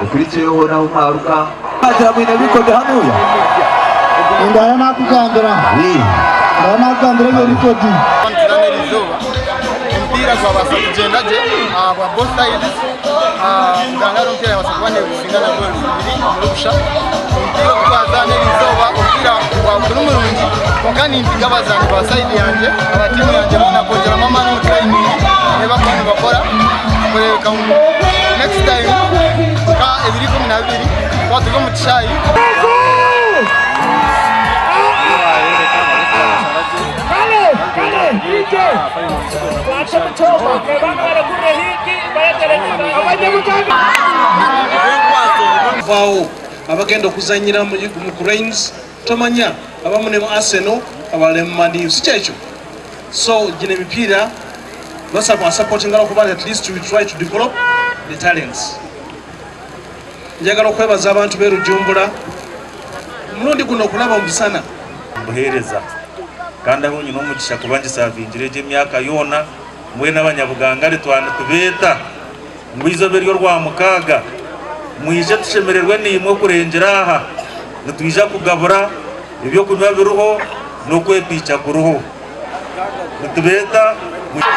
Okurikireho hoona ahu mwaruga. Mwagira mwine record hanuya? Ndara nakugambira. Ndara nakugambira eyo record. Nituzaana erizooba omupiira gwabaasa kugyenda gye ahabwa both sides. Bugangare omupiira yabaasa kuba negusinga na goals ibiri omuri busha. Omupiira ogu twazaana erizooba omupiira gwaba guri murungi kwonka nimpiga abazaani ba side yangye aba tiimu yangye boona kwongyeramu amaani omu training ei barikuba nibakora kureebeka ngu next time nka 2012 twaba turi omu kishaayi. Vaawo abagenda okuzanyira mu Cranes tomanya abamu ne mu Arsenal abalala ne mu Man U sikyekyo? So gino emipiira basapotinga lwakuba nti at least we try to develop the talents. Njagala okwebaza abantu b'e Rujumbura omulundi guno okulaba omusana. Mbuheereza kandi ahu nyine omugisha kuba ngisaavingire gye emyaka yoona. Mbwenu Abanyabugangari twaba nitubeeta ngu eizooba eri Orwamukaaga mwije tushemererwe naimwe okurengyera aha. Nitwija kugabura eby'okunywa biriho n'okwepiikya kuriho. Nitubeeta mwije.